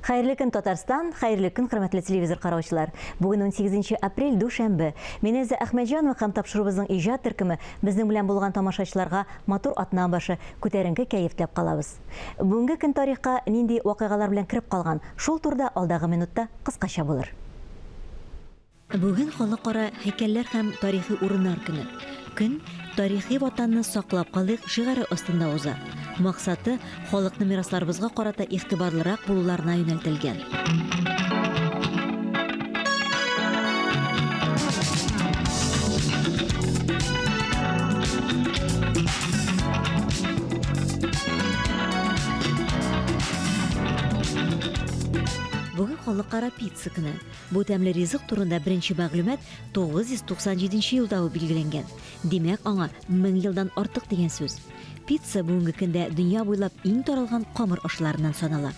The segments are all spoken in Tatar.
Хәерле көн, Татарстан, хәерле көн, хөрмәтле телевизор караучылар. Бүген 18 апрель, дүшәмбе. Мин Эльза Әхмәтҗанова һәм тапшыруыбызның иҗат төркеме безнең белән булган тамашачыларга матур атна башы, күтәренке кәеф теләп калабыз. Бүгенге көн тарихка нинди вакыйгалар белән кереп калган, шул турыда алдагы минутта кыскача булыр. Бүген Халыкара һәйкәлләр һәм тарихи урыннар көне. Көн Тарихи Ватанны саклап калыйк шигаре астында уза. Максаты, халыкны мирасларыбызга карата игътибарлырак булуларына юнәлтелгән. Бүген Халыкара пицца көне. Бу тәмле ризык турында беренче мәгълүмат 997 нче елда ук билгеләнгән. Димәк, аңа 1000 елдан артык дигән сүз. Пицца бүгенге көндә дөнья буйлап иң таралган камыр ашларыннан санала.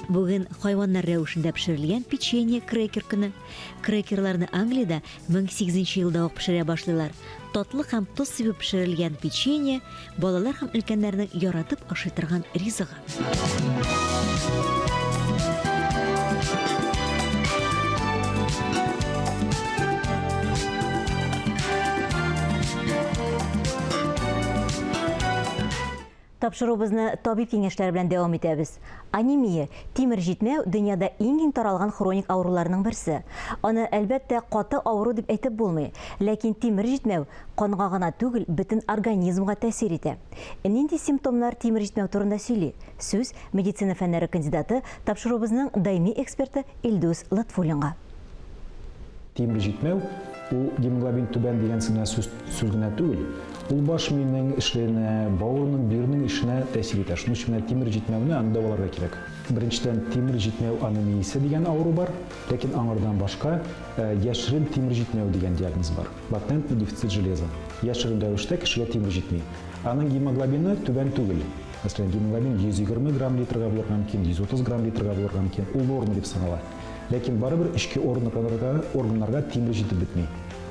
Бүген хайваннар рәвешендә пешерелгән печенье крекер көне. Крекерларны Англиядә 1008 нче елда ук пешерә башлыйлар. Татлы һәм тоз сибеп пешерелгән печенье балалар һәм өлкәннәрнең яратып ашый торган ризыгы. Тапшыруыбызны табиб киңәшләре белән дәвам итәбез. Анемия, тимер җитмәү, дөньяда иң киң таралган хроник авыруларның берсе. Аны, әлбәттә, каты авыру дип әйтеп булмый. Ләкин тимер җитмәү канга гына түгел, бөтен организмга тәэсир итә. Нинди симптомнар тимер җитмәү турында сөйли? Сүз, медицина фәннәре кандидаты, тапшыруыбызның даими эксперты Илдус Лотфуллинга. Тимер җитмәү, ул гемоглобин түбән дигән генә сүз, сүз генә түгел. Ул баш миенең эшленә, бавырның, бөернең эшенә тәэсир итә. Шуның өчен менә тимер җитмәүне аны дәваларга кирәк. Беренчедән, тимер җитмәү анемиясе дигән авыру бар, ләкин аңардан башка яшерен тимер җитмәү дигән диагноз бар. Латентный дефицит железа. Яшерен рәвештә кешегә тимер җитми. Аның гемоглобины түбән түгел. Мәсәлән, гемоглобин 120 грамм литрга булырга мөмкин, 130 грамм литрга булырга мөмкин. Ул норма дип санала. Ләкин барыбер эчке органнарга, органнарга тимер җитеп бетми.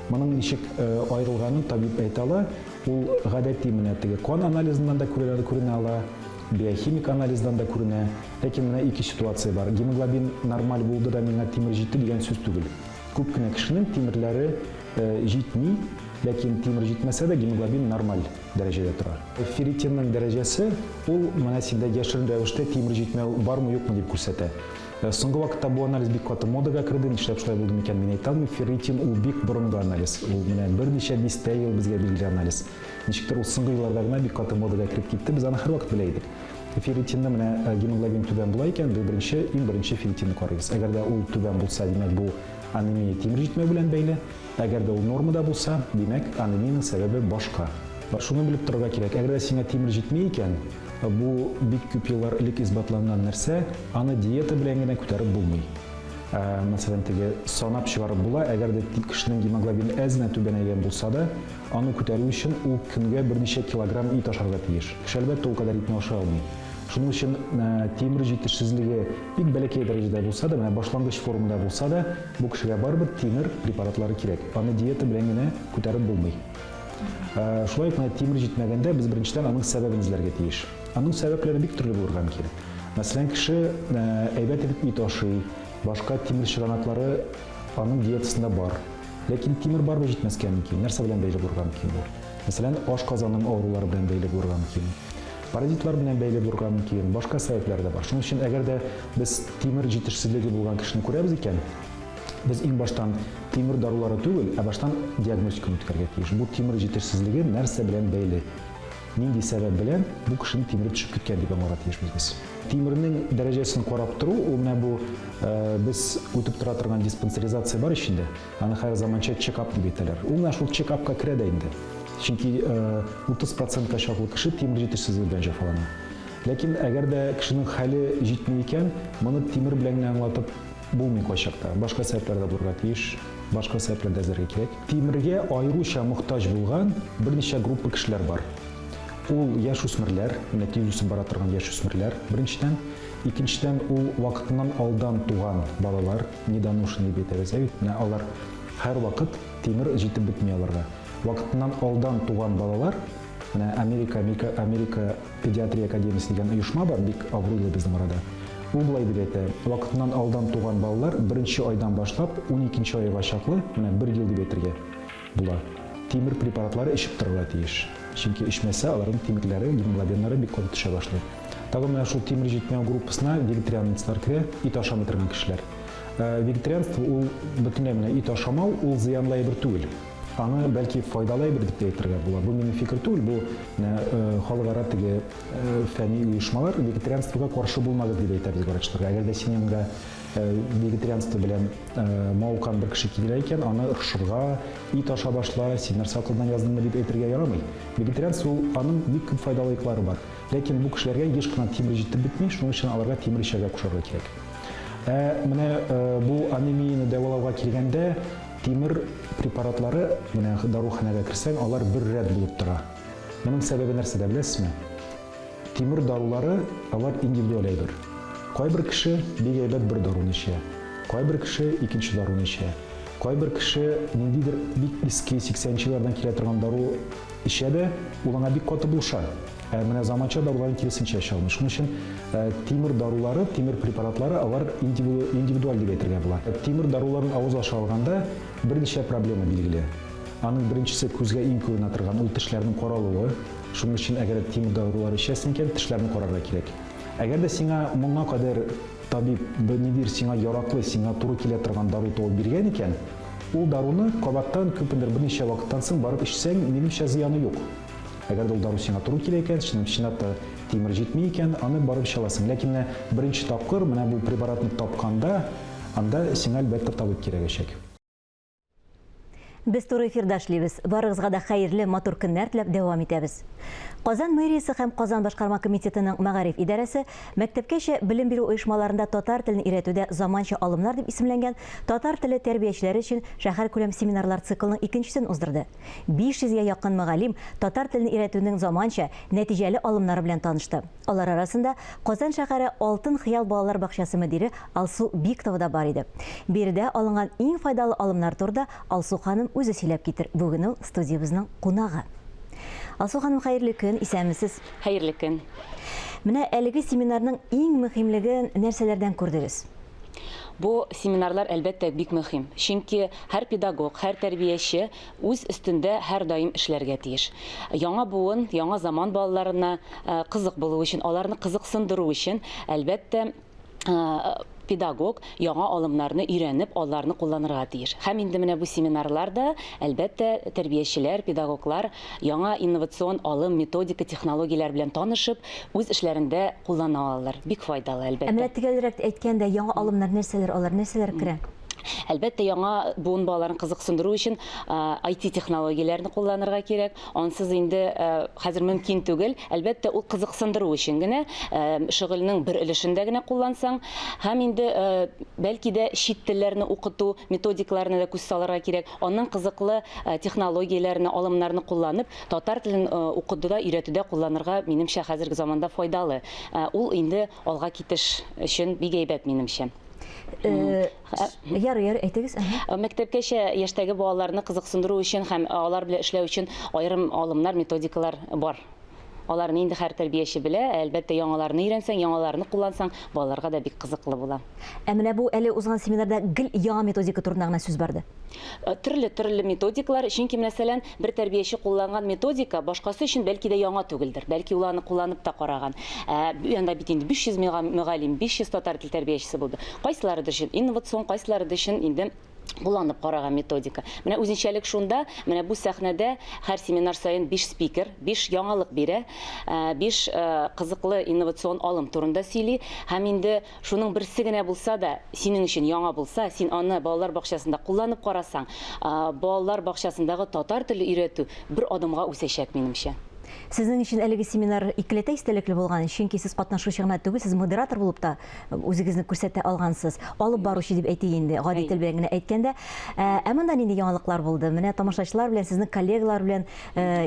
Моның ничек аерылганын табиб әйтә ала. Ул гадәти менә теге кан анализыннан да күренә ала, биохимик анализдан да күренә. Ләкин менә ике ситуация бар. Гемоглобин нормаль булды да миңа тимер җитте дигән сүз түгел. Күп кенә кешенең тимерләре җитми, ләкин тимер җитмәсә дә гемоглобин нормаль дәрәҗәдә тора. Ферритинның дәрәҗәсе ул менә синдә яшерен рәвештә тимер җитмәү бармы-юкмы дип күрсәтә. Соңгы вакытта бу анализ бик каты модага керде. Нишләп шулай булды микән, мин әйтә алмыйм. Ферритин ул бик борынгы анализ. Ул менә берничә дистә ел безгә билгеле анализ. Ничектер ул соңгы елларда гына бик каты модага кереп китте. Без аны һәрвакыт белә идек. Ферритинны менә гемоглобин түбән була икән, без беренче, иң беренче ферритинны карыйбыз. Әгәр дә ул түбән булса, димәк, бу анемия тимер җитмәү белән бәйле. Әгәр дә ул нормада булса, димәк, анемиянең сәбәбе башка. Шуны белеп торырга кирәк, әгәр дә сиңа тимер җитми икән, Бу бик күп еллар элек исбатланган нәрсә, аны диета белән генә күтәреп булмый. Мәсәлән, теге санап чыгарып була, әгәр дә кешенең гемоглобины әз генә түбәнәйгән булса да, аны күтәрү өчен ул көнгә берничә килограмм ит ашарга тиеш. Кеше, әлбәттә, ул кадәр итне ашый алмый. Шуның өчен тимер җитешсезлеге бик бәләкәй дәрәҗәдә булса да, менә башлангыч формада булса да, бу кешегә барыбер тимер препаратлары кирәк. Аны диета белән генә күтәреп булмый. Шулай ук менә тимер җитмәгәндә без беренчедән аның сәбәбен эзләргә тиеш. Аның сәбәпләре бик төрле булырга мөмкин. Мәсәлән, кеше әйбәт итеп ит ашый, башка тимер чыганаклары аның диетасында бар. Ләкин тимер барыбер җитмәскә мөмкин. Нәрсә белән бәйле булырга мөмкин бу? Мәсәлән, ашказанның авырулары белән бәйле булырга мөмкин. Паразитлар белән бәйле булырга мөмкин, башка сәбәпләр дә бар. Шуның өчен әгәр дә без тимер җитешсезлеге булган кешене күрәбез икән, Без иң баштан тимер дарулары түгел, ә баштан диагностиканы үткәрергә тиеш. Бу тимер җитешсезлеге нәрсә белән бәйле? Нинди сәбәп белән бу кешенең тимере төшеп киткән дип аңларга тиешбез без. Тимернең дәрәҗәсен карап тору, ул менә бу без үтеп тора торган диспансеризация бар ич инде. Аны хәзер заманча чек-ап дип әйтәләр. Ул менә шул чек-апка керә дә инде. Чөнки 30 процентка чаклы кеше тимер җитешсезлеге белән җәфалана. Ләкин әгәр дә кешенең хәле җитми икән, моны тимер белән генә аңлатып Булмый кайчакта. Башка сәбәпләр дә булырга тиеш. Башка сәбәпләр дә эзләргә кирәк. Тимергә аеруча мохтаҗ булган берничә группа кешеләр бар. Ул яшүсмерләр, менә тиз үсеп бара торган яшүсмерләр, беренчедән. Икенчедән, ул вакытыннан алдан туган балалар, недоношенные дип әйтәбез, ә бит, менә алар һәрвакыт тимер җитеп бетми аларга. Вакытыннан алдан туган балалар, менә Америка, Америка, Америка педиатрия академиясе дигән оешма бар, бик абруйлы безнең арада. Ул болай дип әйтә, вакытыннан алдан туган балалар беренче айдан башлап уникенче айга чаклы, менә бер ел дип әйтергә була, тимер препаратлары эчеп торырга тиеш. Чөнки эчмәсә, аларның тимерләре, гемоглобиннары бик каты төшә башлый. Тагын менә шул тимер җитмәү группасына вегетарианецлар керә, ит ашамый торган кешеләр. Вегетарианство ул бөтенләй менә ит ашамау, ул зыянлы әйбер түгел. Аны бәлки файдалы әйбер дип тә әйтергә була. Бу минем фикер түгел, бу менә халыкара теге фәнни оешмалар вегетарианствога каршы булмагыз дип әйтә безгә врачларга. Әгәр дә синең яныңда вегетарианство белән мавыккан бер кеше килә икән, аны орышырга, ит аша башла, син нәрсә акылдан яздыңмы дип әйтергә ярамый. Вегетарианство ул аның бик күп файдалы яклары бар. Ләкин бу кешеләргә еш кына тимер җитеп бетми, шуның өчен аларга тимер эчәргә кушарга кирәк. Ә менә бу анемияне дәвалауга килгәндә, Тимер препаратлары, менә даруханәгә керсәң, алар бер рәт булып тора. Моның сәбәбе нәрсәдә, беләсезме? Тимер дарулары, алар индивидуаль әйбер. Кайбер кеше бик әйбәт бер даруны эчә, кайбер кеше икенче даруны эчә, кайбер кеше ниндидер бик иске, 80 нче еллардан килә торган дару эчә дә, ул аңа бик каты булыша. Ә менә заманча даруларны киресенчә эчә алмый. Шуның өчен тимер дарулары, тимер препаратлары алар индивидуаль дип әйтергә була. Тимер даруларын авыз аша алганда берничә проблема билгеле. Аның беренчесе күзгә иң күренә торган, ул тешләрнең каралуы. Шуның өчен әгәр дә тимер дарулары эчәсең икән, тешләрне карарга кирәк. Әгәр дә сиңа моңа кадәр табиб ниндидер сиңа яраклы, сиңа туры килә торган дару табып биргән икән, ул даруны кабаттан күпмедер берничә вакыттан соң барып эчсәң, минемчә, зыяны юк. Әгәр дә ул дару сиңа туры килә икән, чынлап та тимер җитми икән, аны барып эчә аласың. Ләкин менә беренче тапкыр менә бу препаратны тапканда, анда сиңа, әлбәттә, табиб кирәгәчәк. Без туры эфирда эшлибез. Барыгызга да хәерле, матур көннәр теләп дәвам итәбез. Казан мэриясе һәм Казан башкарма комитетының мәгариф идарәсе мәктәпкәчә белем бирү оешмаларында татар телен өйрәтүдә заманча алымнар дип исемләнгән татар теле тәрбиячеләре өчен шәһәркүләм семинарлар циклының икенчесен уздырды. 500 гә якын мөгаллим татар телен өйрәтүнең заманча, нәтиҗәле алымнары белән танышты. Алар арасында Казан шәһәре Алтын хыял балалар бакчасы мөдире Алсу Биктова да бар иде. Биредә алынган иң файдалы алымнар турында Алсу ханым үзе сөйләп китер. Бүген ул студиябезнең кунагы. Алсу ханым, хәерле көн, исәнмесез. Хәерле көн. Менә әлеге семинарның иң мөһимлеген нәрсәләрдән күрдегез? Бу семинарлар, әлбәттә, бик мөһим. Чөнки һәр педагог, һәр тәрбияче үз өстендә һәрдаим эшләргә тиеш. Яңа буын, яңа заман балаларына кызык булу өчен, аларны кызыксындыру өчен, әлбәттә, педагог яңа алымнарны өйрәнеп, аларны кулланырга тиеш. Һәм инде менә бу семинарларда, әлбәттә, тәрбиячеләр, педагоглар яңа инновацион алым, методика, технологияләр белән танышып, үз эшләрендә куллана алалар. Бик файдалы, әлбәттә. Ә менә төгәлрәк әйткәндә, яңа алымнар нәрсәләр алар, нәрсәләр керә? Әлбәттә, яңа буын балаларын кызыксындыру өчен IT технологияләрне кулланырга кирәк. Ансыз инде хәзер мөмкин түгел. Әлбәттә, ул кызыксындыру өчен генә, шөгыльнең бер өлешендә генә куллансаң. Һәм инде, бәлки дә, чит телләрне укыту методикаларына да күз салырга кирәк. Аннан кызыклы технологияләрне, алымнарны кулланып, татар телен укытуда, өйрәтүдә кулланырга, минемчә, хәзерге заманда файдалы. Ул инде алга китеш өчен бик әйбәт, минемчә. Ярый, ярый, әйтегез. Мәктәпкәчә яшьтәге балаларны кызыксындыру өчен һәм алар белән эшләү өчен аерым алымнар, методикалар бар. Аларны инде һәр тәрбияче белә, ә әлбәттә, яңаларны өйрәнсәң, яңаларны куллансаң, балаларга да бик кызыклы була. Ә менә бу әле узган семинарда гел яңа методика турында гына сүз барды. Төрле, төрле методикалар, чөнки, мәсәлән, бер тәрбияче кулланган методика башкасы өчен бәлки дә яңа түгелдер, бәлки ул аны кулланып та караган. Ә анда бит инде 500 мөгаллим, 500 татар тел тәрбиячесе булды. Кайсыларыдыр өчен инновацион, кайсыларыдыр өчен инде кулланып караган методика. Менә үзенчәлек шунда, менә бу сәхнәдә һәр семинар саен 5 спикер, 5 яңалык бирә, 5 кызыклы инновацион алым турында сөйли һәм инде шуның берсе генә булса да, синең өчен яңа булса, син аны балалар бакчасында кулланып карасаң, балалар бакчасындагы татар теле өйрәтү бер адымга үсәчәк, минемчә. Сезнең өчен әлеге семинар икеләтә истәлекле булган, чөнки сез катнашучы гына түгел, сез модератор булып та үзегезне күрсәтә алгансыз. Алып баручы дип әйтик инде, гади тел белән генә әйткәндә. Ә монда нинди яңалыклар булды? Менә тамашачылар белән, сезнең коллегалар белән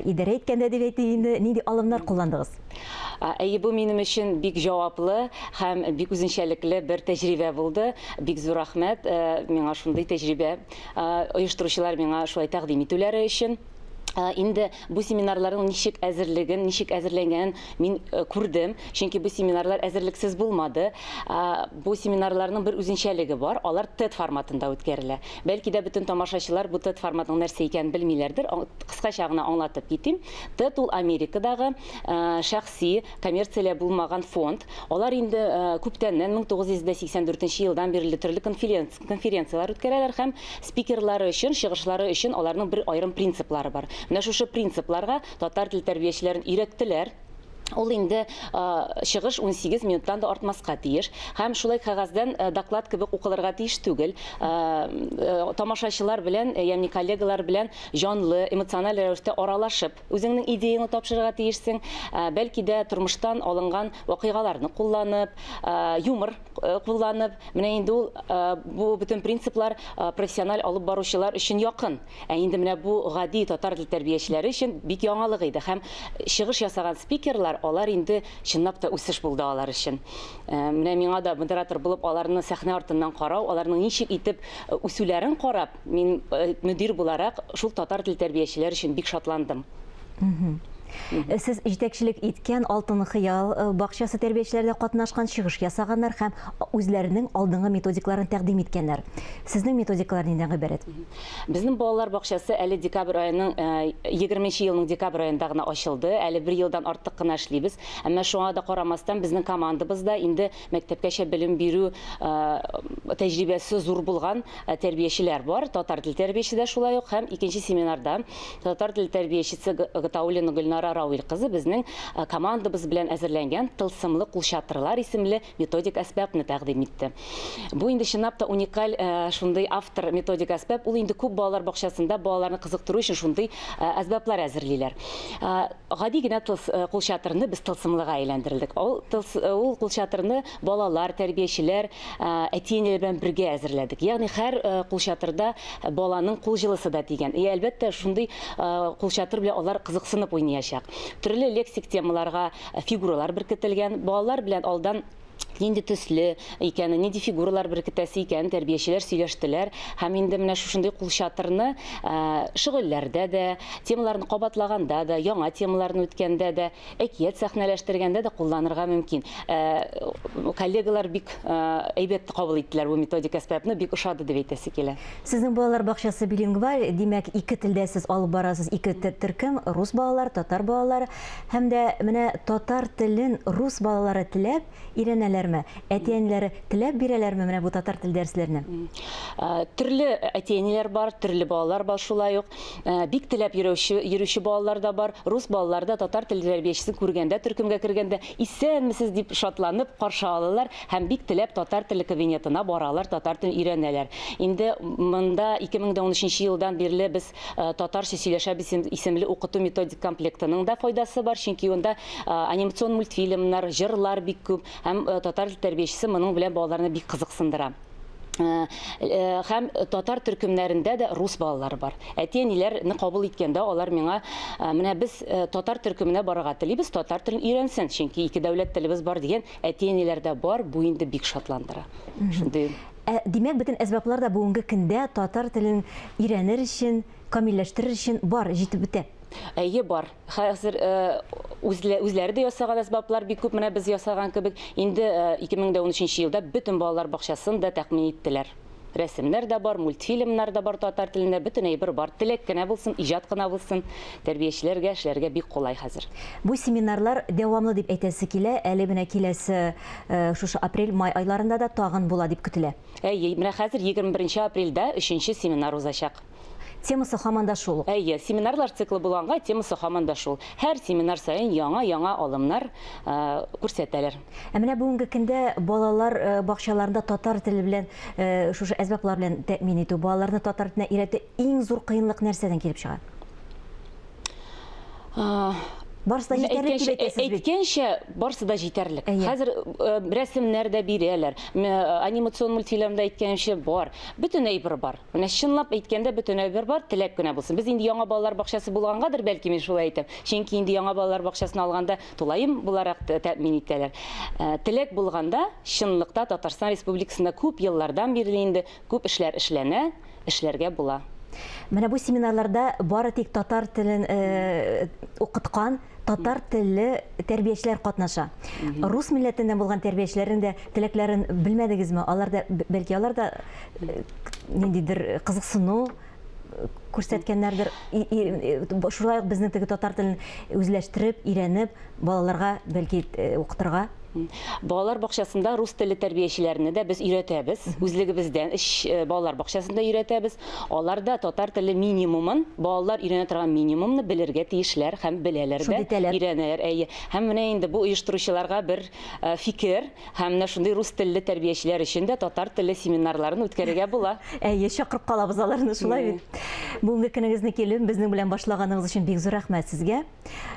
идарә иткәндә дип әйтик инде, нинди алымнар кулландыгыз? Әйе, бу минем өчен бик җаваплы һәм бик үзенчәлекле бер тәҗрибә булды. Бик зур рәхмәт миңа шундый тәҗрибә оештыручылар миңа шулай тәкъдим итүләре өчен. Инде бу семинарларның ничек әзерлеген, ничек әзерләнгәнен мин күрдем, чөнки бу семинарлар әзерлексез булмады. Бу семинарларның бер үзенчәлеге бар, алар TED форматында үткәрелә. Бәлки дә бөтен тамашачылар бу TED форматының нәрсә икәнен белмиләрдер, кыскача гына аңлатып китим. TED ул Америкадагы шәхси, коммерцияле булмаган фонд. Алар инде күптәннән, 1984 елдан бирле төрле конференцияләр үткәрәләр һәм спикерлары өчен, чыгышлары өчен аларның бер аерым принциплары бар. Менә шушы принципларга татар тел тәрбиячеләрен өйрәттеләр. Ул инде чыгыш 18 минуттан да артмаска тиеш һәм шулай кәгазьдән доклад кебек укылырга тиеш түгел. Тамашачылар белән, ягъни коллегалар белән җанлы, эмоциональ рәвештә аралашып, үзеңнең идеяңне тапшырырга тиешсең. Бәлки дә тормыштан алынган вакыйгаларны кулланып, юмор кулланып, менә инде ул бу бөтен принциплар профессиональ алып баручылар өчен якын. Ә инде менә бу гади татар тел тәрбиячеләре өчен бик яңалык иде. Һәм чыгыш ясаган спикерлар, алар инде чынлап та үсеш булды алар өчен. Менә миңа да модератор булып аларны сәхнә артыннан карау, аларның ничек итеп үсүләрен карап, мин мөдир буларак шул татар тел тәрбиячеләр өчен бик шатландым. Сез җитәкчелек иткән Алтын хыял бакчасы тәрбиячеләре дә катнашкан, чыгыш ясаганнар һәм үзләренең алдынгы методикларын тәкъдим иткәннәр. Сезнең методикалар нидән гыйбарәт? Безнең балалар бакчасы әле декабрь аеның 20 елның декабрь аенда гына ачылды. Әле бер елдан артык кына эшлибез. Әмма шуңа да карамастан, безнең командабызда инде мәктәпкәчә белем бирү тәҗрибәсе зур булган тәрбиячеләр бар. Татар тел тәрбияче дә шулай ук һәм икенче семинарда Татар теле тәрбиячесе Гатауллина Гөлнара Рауил кызы безнең командабыз белән әзерләнгән Тылсымлы кулчатырлар исемле методик әсбапны тәкъдим итте. Бу инде чынлап та уникаль шундый автор методик әсбап. Ул инде күп балалар бакчасында балаларны кызыктыру өчен шундый әсбаплар әзерлиләр. Гади генә кулчатырны без тылсымлыга әйләндерелдек. Ул ул кулчатырны балалар, тәрбиячеләр, әти-әниләр белән бергә әзерләдек. Ягъни һәр кулчатырда баланың кул җылысы да тигән. И әлбәттә, шундый кулчатыр белән алар кызыксынып уйнаячак. Төрле лексик темаларга фигуралар беркетелгән. Балалар белән алдан нинди төсле икәнен, нинди фигуралар беркетәсе икәнен тәрбиячеләр сөйләштеләр. Һәм инде менә шушындый кулчатырны шөгыльләрдә дә, темаларны кабатлаганда да, яңа темаларны үткәндә дә, әкият сәхнәләштергәндә дә кулланырга мөмкин. Коллегалар бик әйбәт кабул иттеләр бу методик әсбапны, бик ошады дип әйтәсе килә. Сезнең балалар бакчасы билингваль, димәк, ике телдә сез алып барасыз, ике төркем, рус балалары, татар балалары. Һәм дә менә татар телен рус балалары теләп өйрәнәләрме? Әти-әниләре теләп бирәләрме менә бу татар тел дәресләренә? Төрле әти-әниләр бар, төрле балалар бар шулай ук. Бик теләп йөрүче, йөрүче балалар да бар. Рус балалары да татар теле тәрбиячесен күргәндә, төркемгә кергәндә, исәнмесез дип шатланып каршы алалар һәм бик теләп татар теле кабинетына баралар, татар телен өйрәнәләр. Инде монда 2013 елдан бирле без Татарча сөйләшәбез исемле укыту методик комплектының да файдасы бар, чөнки монда анимацион мультфильмнар, җырлар бик күп һәм татар тел тәрбиячесе моның белән балаларны бик кызыксындыра. Һәм татар төркемнәрендә дә рус балалары бар. Әти-әниләрне кабул иткәндә алар миңа, менә без татар төркеменә барырга телибез, татар телен өйрәнсен, чөнки ике дәүләт телебез бар дигән әти-әниләр дә бар, бу инде бик шатландыра. Шундый. Ә, димәк, бөтен әсбаплар да бүгенге көндә татар телен өйрәнер өчен, камилләштерер өчен бар, җитеп бетә. Әйе, бар. Хәзер үзләре дә ясаган әсбаплар бик күп, менә без ясаган кебек. Инде 2013 елда бөтен балалар бакчасын да тәкъмин иттеләр. Рәсемнәр дә бар, мультфильмнар да бар татар телендә, бөтен әйбер бар. Теләк кенә булсын, иҗат кына булсын, тәрбиячеләргә эшләргә бик кулай хәзер. Бу семинарлар дәвамлы дип әйтәсе килә, әле менә киләсе шушы апрель-май айларында да тагын була дип көтелә. Әйе, менә хәзер 21 апрельдә өченче семинар узачак. Темасы һаман да шул ук. Әйе, семинарлар циклы булганга темасы һаман да шул. Һәр семинар саен яңа-яңа алымнар күрсәтәләр. Ә менә бүгенге көндә балалар бакчаларында татар теле белән шушы әсбаплар белән тәэмин итү, балаларны татар теленә өйрәтү иң зур кыенлык нәрсәдән килеп чыга? Барысы да җитәрлек дип әйтәсез бит. Әйткәнчә, барысы да җитәрлек. Хәзер э, рәсемнәр дә бирәләр. Э, анимацион мультфильмда әйткәнемчә бар. Бөтен әйбер бар. Менә чынлап әйткәндә бөтен әйбер бар, теләк кенә булсын. Без инде яңа балалар бакчасы булгангадыр, бәлки мин шулай әйтәм. Чөнки инде яңа балалар бакчасын алганда тулаем буларак тәэмин итәләр. Э, теләк булганда, чынлыкта Татарстан Республикасында күп еллардан бирле инде күп эшләр эшләнә, эшләргә була. Менә бу семинарларда бары тик татар телен э, укыткан татар телле тәрбиячеләр катнаша. Рус милләтеннән булган тәрбиячеләрнең дә теләкләрен белмәдегезме? Алар да бәлки алар да э, ниндидер кызыксыну э, күрсәткәннәрдер. Шулай ук безнең теге татар телен үзләштереп, өйрәнеп, балаларга бәлки укытырга. Балалар бакчасында рус теле тәрбиячеләрне дә без өйрәтәбез. Үзлегебездән эш э, балалар бакчасында өйрәтәбез. Алар да татар теле минимумын, балалар өйрәнә торган минимумны белергә тиешләр һәм беләләр дә. Өйрәнәләр, әйе. Һәм менә инде бу оештыручыларга бер э, фикер, һәм менә шундый рус телле тәрбиячеләр өчен дә татар теле семинарларын үткәрергә була. Әйе, чакырып калабыз аларны, шулай бит. Бүгенге көнегезне килеп, безнең белән башлаганыгыз өчен бик зур рәхмәт сезгә.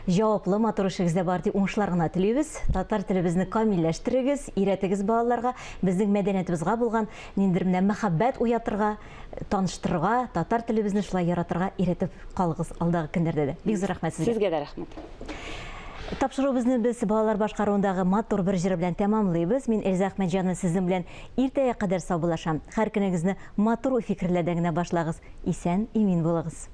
Җаваплы матур эшегездә бар дип уңышлар гына телибез. Татар телебезне камилләштерегез, өйрәтегез балаларга, безнең мәдәниятыбызга булган ниндидер менә мәхәббәт уятырга, таныштырырга, татар телебезне шулай яратырга өйрәтеп калыгыз алдагы көннәрдә дә. Бик зур рәхмәт сезгә. Сезгә дә рәхмәт. Тапшыруыбызны без балалар башкаруындагы матур бер җыр белән тәмамлыйбыз. Мин Эльза Әхмәтҗанова сезнең белән иртәгә кадәр саубуллашам. Һәр көнегезне матур уй-фикерләрдән генә башлагыз. Исән, имин булыгыз.